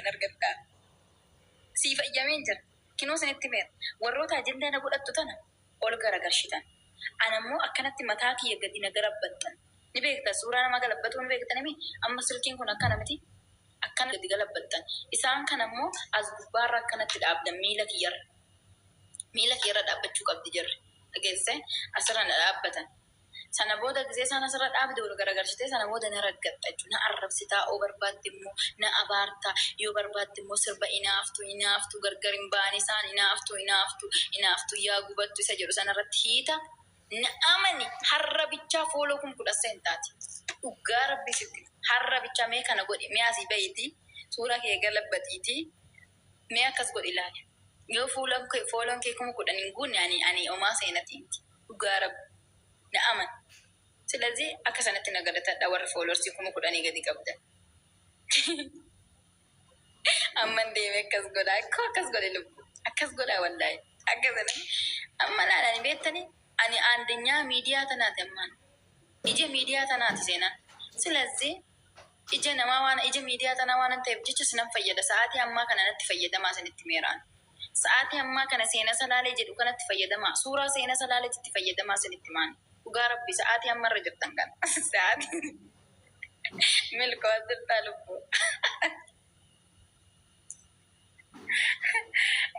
kan argattaa. Siif eyyameen jira. Kinoo isinitti himeera. Warroota ajandaa na godhattu tana ol garagalchitan. Ana immoo akkanatti mataa kiyya gadi na garabbaxxan. Ni beekta suuraa namaa galabbatuu ni beektanimi amma silkiin kun akkana miti akkana gadi galabbaxxan. Isaan kana immoo as gubbaarra akkanatti dhaabdan miila kiyyarra. Miila kiyyarra dhaabbachuu qabdi jarri. Dhageesse asirra na dhaabbatan. Sana booda gisee isaan asirra dhaabde ol garagalchitee sana booda na raggaxxa jechuudha. Na arrabsitaa oo barbaadde immoo na abaarta yoo barbaadde immoo sirba inaaftu inaaftu gargar hin baane isaan inaaftu inaaftu inaaftu yaa gubattu isa jedhu sanarratti hiita. Na amani har'a bichaa fooloo 10,000 seentaati. Dhugaa rabbii sitti har'a bichaa mee kana godhi mee asii bahiitii suuraa kee galabbaxiitii mee akkas godhi ilaali. Yoo fuula kee fooloon kee 10,000 hin guunne ani ani omaa seenatii miti. Dhugaa rabbi. Na amani. Silazii akka sanatti na galatadha warri foolorsii 10,000 gadi qabdan. Amman deemee akkas godha. Akkoo akkas godhe lubbu. Akkas godha wallaahi. Akka sanatti. Amma laala ani beektani ani aandinyaa miidiyaa tanaati ammaan. Ija miidiyaa tanaati seenaan. Silazii ija namaa waan ija miidiyaa tanaa waanan ta'eef jecha sinan fayyada. Sa'aatii ammaa kana natti fayyadamaa isinitti meeraan. Sa'aatii ammaa kana seena salaalee jedhu kanatti fayyadamaa. Suuraa seena salaaleetitti fayyadamaa isinitti maani. Dhugaa rabbi sa'aatii amma irra jirtan kana. Sa'aatii milkoo as jirtaa lubbuu.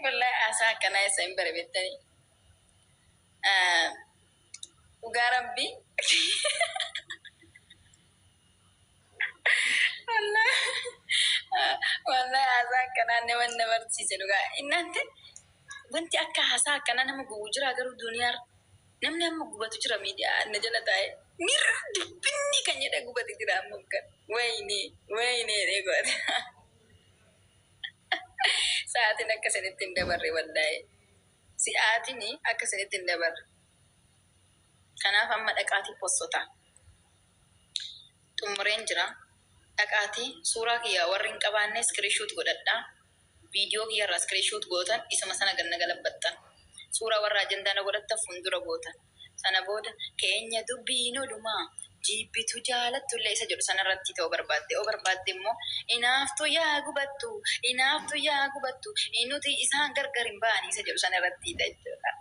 Wallahi haasaa akkanaa isa hin bare beektanii. Dhugaa rabbi. Wallahi haasaa akkanaa nama na barsiise dhugaa. Innante wanti akka haasaa akkanaa nama gubu jira garuu duniyaarra. Namni amma gubatu jira miidiyaa na jala taa'ee. Miirra dubbinni kan jedhe gubate jira amma kan. Wayne wayne jedhee gubate. Sa'aatiin akka isinitti hin dabarre wallaahi. Si'aatiin akka isinitti hin dabarre. Kanaaf amma dhaqaatii possotaa. Xumureen jira. Dhaqaatii suuraa kiyya warri hin qabaanne screenshot godhadhaa. Video kiyya irraa screenshot gootan isuma sana gad na galabbaxxan. Suuraa warra ajandaa na godhattan fuundura gootan. Sana booda keenya dubbiin olumaa jibbitu jaalattullee isa jedhu sanarratti ta'uu barbaadde. Yoo barbaadde immoo inaaftu yaa gubattu inaaftu yaa gubattu nuti isaan gargar hin ba'anii isa jedhu sanarratti jechuudha.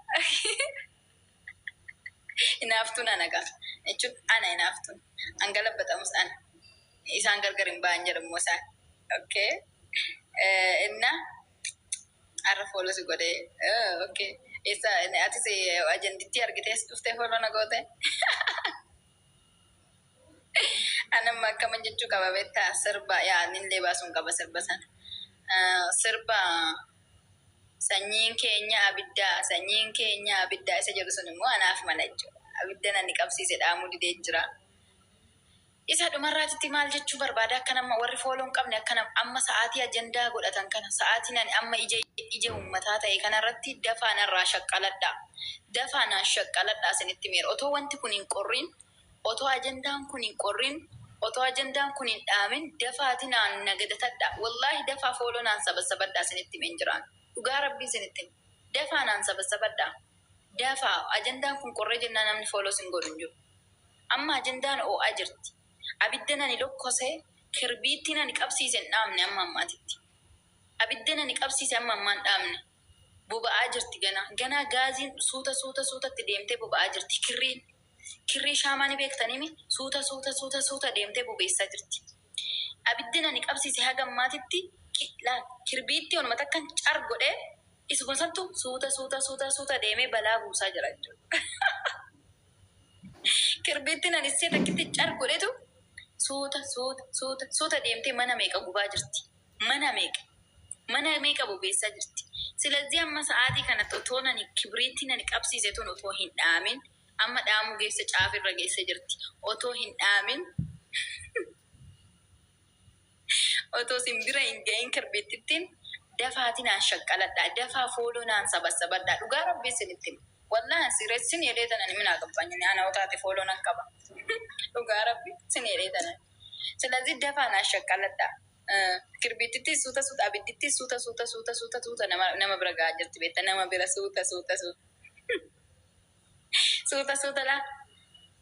Inaaftuun ana gaa jechuun ana inaaftuun. An galabbatamus ana. Isaan gargar hin ba'an jedhu immoo isaan. Okay. Inna har'a follow si godhee. Okay. Eessa atis ajandittii argitee as dhuftee follow na goote? Anamma akkaman jechuu qaba beektaa sirba yaa anillee baasuun qaba sirba sana. Sirba Sanyiin keenya abidda, sanyiin keenya abidda isa jedhu sun immoo anaaf mala jechuudha. Abiddan ani qabsiise dhaamuu didee jira. Isa dhumarraatitti maal jechuu barbaada akka nama warri fooloo hin qabne akka nama amma sa'aatii ajandaa godhatan kana sa'aatiin ani amma ija ija uummataa ta'e kanarratti dafaa narraa shaqqaladhaa. Dafaa naan shaqqaladhaa isinitti meera. Otoo wanti kun hin qorriin Otoo ajandaan kun hin qorrin, otoo ajandaan kun hin dhaamin dafaati naan nagadatadhaa. Wallaahi dafaa follow naan sabassabadhaa isinitti himeen jiraan. Dhugaa Rabbii isinitti hima. Dafaa naan sabassabadhaa. Dafaa ajandaan kun qorree jennaan namni follow isin godhu hin jiru. Amma ajandaan oo'aa jirti. Abiddan ani lokkose, kirbiittiin ani qabsiise hin dhaamne amma ammaatitti. Abiddan ani qabsiise amma ammaa hin dhaamne. Boba'aa jirti ganaa. Ganaa gaaziin suuta suuta suutatti deemtee boba'aa jirti. Kirriin. Kirrii shaamaa ni beektaniimi? Suuta suuta suuta suuta deemtee bobeessaa jirti. Abiddin ani qabsiise haga ammaatitti ki laal kirbiittii onuma takkan car godhee isuma santu suuta suuta suuta suuta deemee balaa buusaa jira jechuudha. Kirbiittiin ani isee takkitti car godhetu suuta suuta suuta suuta deemtee mana meeqa gubaa jirti. Mana meeqa mana meeqa bobeessaa jirti. Silazii amma sa'aatii kanatti otoon ani kibriittiin ani qabsiise tun otoo hin dhaamin Amma dhaamuu geesse caafi irra geesse jirti. Otoo hin dhaamin otoo sin bira hin gahin kirbiittittiin dafaati naan shaqqaladhaa dafaa fooloo naan sabassabadhaa dhugaa rabbii isinitti hima. Wallahi an serious sin jedhee tanan min agabbany ana otaate fooloo nan qaba dhugaa rabbi sin jedhee tanan. Silazii dafaa naan shaqqaladhaa. Kirbiittittii suuta suuta abiddittii suuta suuta suuta suuta suuta nama nama bira gahaa jirti beekta nama bira suuta suuta suuta. Suuta suuta laa.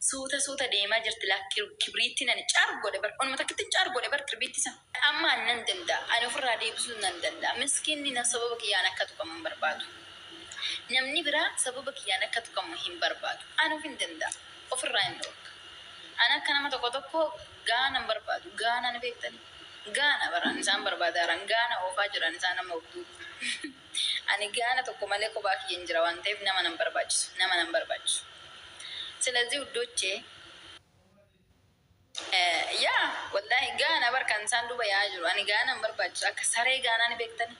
Suuta suuta deemaa jirti laa kibriittiin ani car godhe bar onuma takkittiin car godhe bar kirbiitti san. Amma ani nan danda'a. Ani Ani ofirraa deebisuu nan danda'a. Miskiinni na sababa kiyyaan akka tuqamu hin barbaadu. Namni biraa sababa kiyyaan akka tuqamu hin barbaadu. Ani of hin danda'a. Ofirraa hin dhoorka. Ani akka nama tokko tokko gaana hin barbaadu. Gaana ni beektani? Gaana baraan isaan barbaadaaran gaana oofaa jiran isaan nama of duuba. Ani gaana tokko malee kophaa kiyyan jira waan ta'eef nama nan barbaachisu. Nama nan barbaachisu. Silazii uddochee Yaa wallahi gaana bar kan isaan duuba yaa'aa jiru. Ani gaana hin barbaachisu. Akka saree gaanaa ni beektani.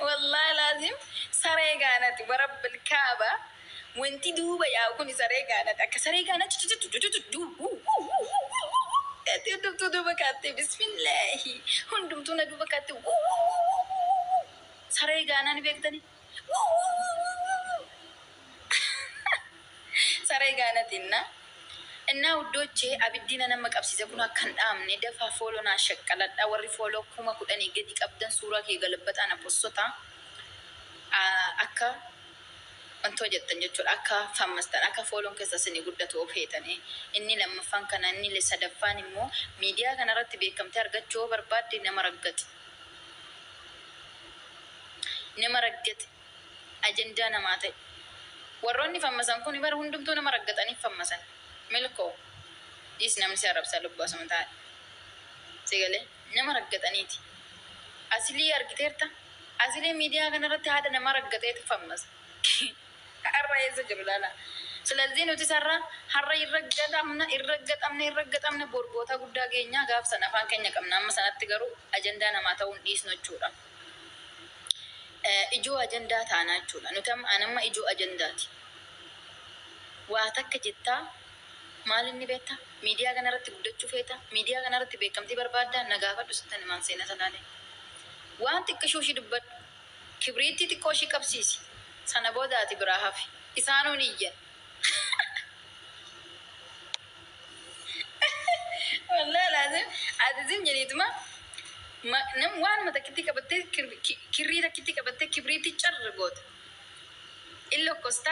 Wallahi laazim saree gaanati warabbil kaaba wanti duuba yaa'u kun saree gaanati. Akka saree gaanaa hundumtuu duuba kaattee bismillaahi hundumtuu na duuba kaattee saree gaanaa ni beektani. Saree gaanatiin na. Innaa uddochee abiddiina nama qabsiise kun akka hin dhaamne dafaa follow naa shaqqaladha warri follow 10,000 gadi qabdan suuraa kee galabbaxaa na possota akka wantoo jettan jechuudha akka fammastan akka follow'n keessa isinii guddatu of heetanii inni lammaffaan kana inni sadaffaan immoo miidiyaa kanarratti beekamtii argachuu yoo barbaadde nama raggaxi. Nama raggate ajandaa namaa ta'e. Warroonni fammasan kuni bar hundumtuu nama raggaxaniif fammasan. Milkoo dhiis namni si arrabsaa lubbuu asuma taa'i. Si galee? Nama raggaxaniiti. Asilii argiteerta? Asilii miidiyaa kanarratti haadha namaa raggaxeetu fammasa. Har'a eessa jiru laala. Silazii nutis har'a har'a hin raggaxamna hin raggaxamna hin raggaxamna bor bootaa guddaa geenya gaaf sana afaan keenya qabna amma sanatti garuu ajandaa namaa ta'uu hin dhiisnu jechuudha. Ijoo ajandaa taanaa jechuudha. Nuti amma an amma ijoo ajandaati. Waa takka jettaa maal inni beektaa? Miidiyaa kanarratti guddachuu feeta? Miidiyaa kanarratti beekamtii barbaaddaa? Na gaafadhu sittan himaan seena salaalee. Waan xiqqishuu ishii dubbadhu. Kibriittii xiqqoo ishii qabsiisi. Sana booda ati biraa hafi. Isaanuu ni iyyan. Wallahi laazim ati zim jedhiituma nam waanuma takkittii qabattee kirrii takkittii qabattee kibriittii carr goota. In lokkosta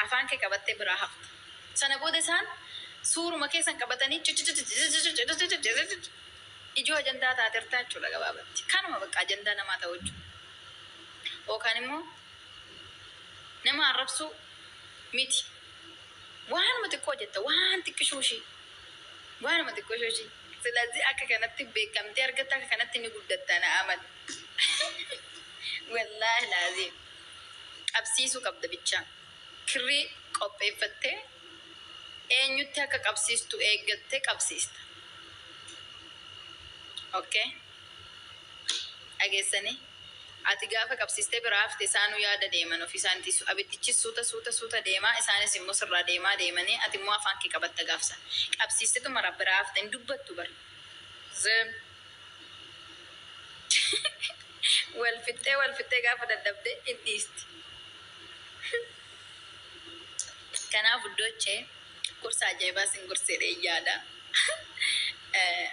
afaan kee qabattee biraa hafta. Sana booda isaan suuruma keessan qabatanii ijoo ajandaa taatertaa jechuudha gabaabatti. Kanuma bakka ajandaa namaa ta'u jechuudha. Yookaan immoo nama arrabsuu miti. Waanuma xiqqoo jetta waan xiqqishuu ishii. Waanuma xiqqishuu ishii. Silazii akka kanatti beekamtii argatta akka kanatti ni guddatta na amani. Wallaahi laaziim. Qabsiisuu qabda bichaa. Kirrii qopheeffattee eenyutti akka qabsiistu eeggattee qabsiista. Okay. Dhageessanii? Ati gaafa qabsiistee biraa hafte isaanuu yaada deeman ofii isaaniitii abiddichis suuta suuta suuta deemaa isaanis immoo sirraa deemaa deemanii ati immoo afaan kee qabatta gaafsa. Qabsiistetuma biraa hafte hin dubbattu bar. Zim. Wal fixxee wal fixxee gaafa dadhabde hin dhiisti. Kanaaf uddochee gorsa ajaa'ibaa sin gorseedha yaada.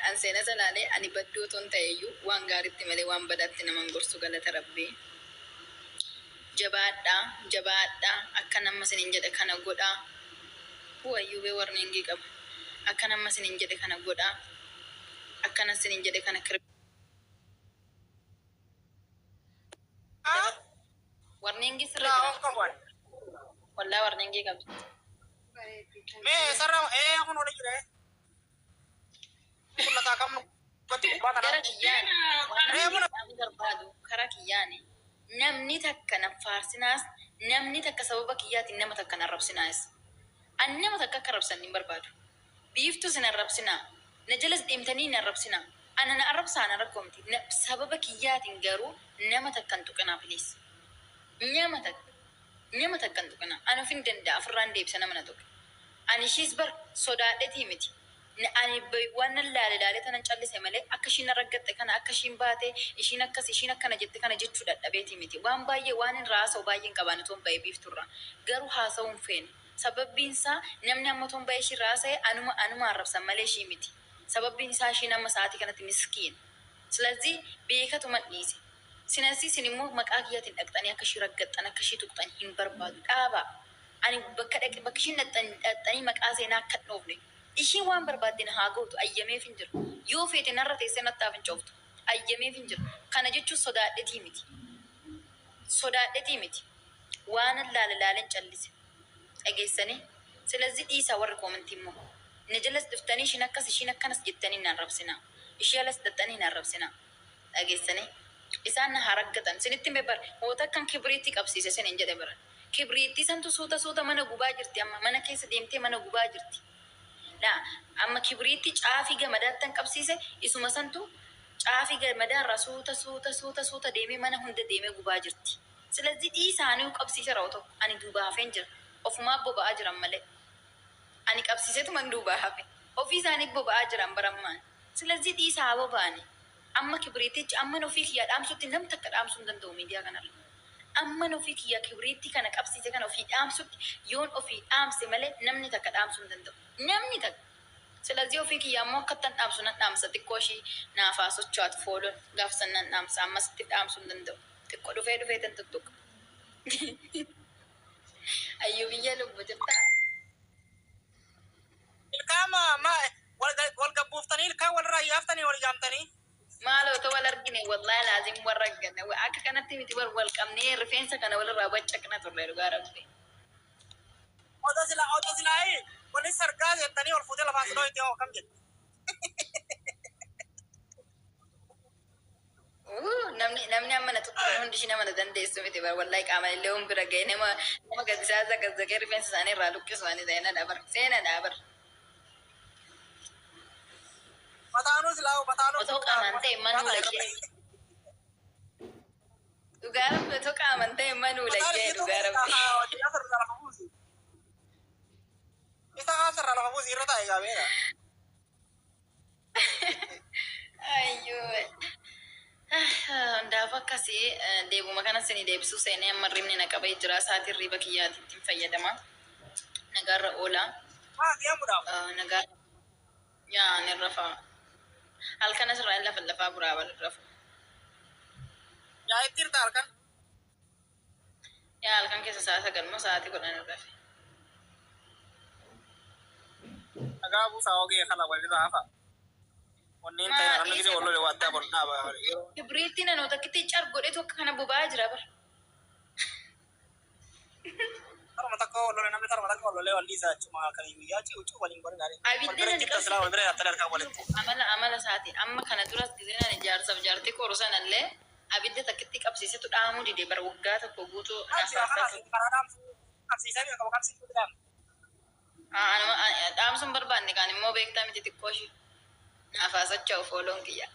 An seena salaalee ani badduu otoo hin ta'eyyuu waan gaariitti malee waan badaatti nama hin gorsu galata rabbii. Jabaadhaa jabaadhaa akka nama isiniin jedhe kana godhaa. Huwayyuu bee warningii qaba. Akka nama isiniin jedhe kana godhaa. Akkana isiniin jedhe kana Warningii sirra Laa jira. on qabu ani. Wallaa warningii qabdi. Mee sarara ee kun wali jira. Kun lataa kam gatti gubbaa Gara tanaa. kiyyaani waan Reefu na ani barbaadu karaa kiyyaani namni takka na faarsinaas namni takka sababa kiyyaatiin nama takka na arrabsinaas. Ani nama takka akka arrabsan hin barbaadu. Biiftus hin arrabsinaa. Na jalas deemtanii hin arrabsinaa. Ana na arrabsaa na rakkoo miti. Sababa kiyyaatiin garuu nama takka hin tuqinaa please. Nama takka. Nama takka hin tuqinaa. Ani of hin danda'a ofirraan deebisa nama na tuqe. Ani ishiis bar sodaadhetii miti. Ani waan nan laale laale tanan callise malee akka ishiin na raggatte kana akka ishiin baate ishiin akkas ishiin akkana jette kana jechuu dadhabeetii miti. Waan baay'ee waan irraa haasa'u baay'een qabaan utuu hin ba'e biifturra. Garuu haasa'uu hin feene. Sababbiin isaa namni amma utuu hin ba'e ishii irraa haasa'e anuma anuma arrabsan malee ishii miti. Sababbiin isaa ishiin amma sa'aatii kanatti miskiina. Silazii beekatuman dhiise. Sinasii isin immoo maqaa kiyyaatiin dhaqxanii akka ishii raggaxxan akka ishii tuqxan hin barbaadu. Dhaabaa. Ani bakka dhaqe bakka ishiin dhaqxan dhaqxanii maqaa seenaa akka hin dhoofne. Ishiin waan barbaadde na haa gootu, ayyameef hin jiru. Yoo feete narra teessee nattaaf hin cooftu. Ayyameef hin jiru. Kana jechuun sodaadhetii miti. Sodaadhetii miti. Waanan laale laalen callise. Dhageessanii? Silazii dhiisaa warri koomentii immoo. Na jalas dhuftanii ishiin akkas ishiin akkanas jettanii hin arrabsinaa. Ishii alas dhaxxanii hin arrabsinaa. Dhageessanii? Isaan na haa raggatan. Sinitti hime bar. Hoota akkan kibriitti qabsiise sinin jedhe bara. Kibriittii santu suuta suuta mana gubaa jirti amma. Mana keessa deemtee mana gubaa jirti. Laa amma kibriitti caafii gamadaattan qabsiise, isuma santu caafii gamadaarraa suuta suuta suuta suuta deemee mana hunda deemee gubaa jirti. Silazii dhiisaa, anuu qabsiisera tokko. Ani duubaa hafeen jira. Ofumaa boba'aa jiran malee. Ani qabsiisetuman duubaa hafe. Ofii isaanii boba'aa jiran barammaan. Silazii dhiisaa, haa boba'ani. Amma kibriitichi amman ofii kiyyaa dhaamsutti nam takka dhaamsuu hin danda'u miidiyaa kanarra. Amman ofii kiyyaa kibriitti kana qabsiise kana ofii dhaamsutti, yoon ofii dhaamse malee namni takka dhaamsuu hin danda'u. Namni takka. Silazii ofii kiyyaa immoo akkattan dhaamsu nan dhaamsa, xiqqoo ishii naafaa socho'atu fooloon gaafsan nan dhaamsa, ammasitti dhaamsuu hin danda'u. Xiqqoo dhufee dhufee tan tuttuqa. Ayyuu biyya lubbu jirtaa? Ilkaan ma wal gabbuuftanii, ilkaan walirraa yaaftanii wal yaamtanii. Maal otoo wal argine, wallahi laazim warra arganne akka kanatti miti, wal qabnee rifeensa kana walirraa baccaqna turre, dhugaa Rabbi. Otoo silaa walis argaa jettanii ol fuutee lafaan si dhooyte hoo kam jette? Namni amma na tuttuqan hundi ishii nama na dandeessu miti bar, wallahi qaama illee hun bira ga'e nama gadi isaa zaqazzaqee rifeensa isaanii irraa luqqisu ani seenadha bar, seenadha bar. Mataanuu silaa mataanuu. Otoo qaamaan ta'e manuu layyee. Dhugaa Rabbi, otoo qaamaan ta'e manuu layyee, dhugaa Rabbi. Isa haasarraa lafa buusi irra taa'e gaabeera. Ayyoo. Hundaaf akkasii deebuma kana sini deebisuu seenee amma ribni na qabee jira. Sa'aatiin riba kiyyaatiitti fayyadama. Nagaarra oola. Maa deemuudhaaf. Nagaa yaa ni rafa. Halkan asirraa lafa lafaa buraa bal rafu. Yaa itti hirta halkan. Yaa halkan keessa sa'a 9 moo sa'aatii 10 rafe. Nagaa buusaa ogee kana walirraa hafa. Wanneen ta'e namni gisee wal lole waa addaa bol dhaaba. Kibriitti nanoota akkitti car godhetu akka kana boba'aa jira bara. Tarma takka wal lole, namni tarma takka wal lole wal dhiisa achuma kan guyyaa ciu ciu waliin godhan gaarii. Wal Abidda bira nani jirta silaa wal bira yaattanii harkaan walitti. Amala isaatiin amma kana duras gisee nani jaarsaaf jaartii koru sanallee abidda takkitti qabsiisetu dhaamuu dide bara waggaa tokko guutuu Jira naaf kana karaa dhaamsuu qabsiisanii qaba qabsiisuu dhaam. Dhaamsuun barbaanne kaan immoo beektaa miti, xiqqoo ishee naafaa socho'u fooloon kiyya.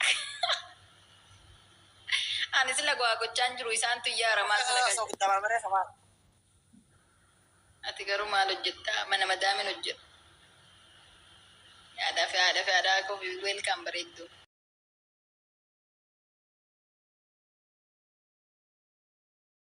Ani sila waa gochaan jiru, isaantu ijaaramaa sila galche. Soogidda barbaree sabaa. Ati garuu maal hojjettaa? Mana madaamin hojjedha. Yaada fi haadha fi haadha koo welcome bareedduu.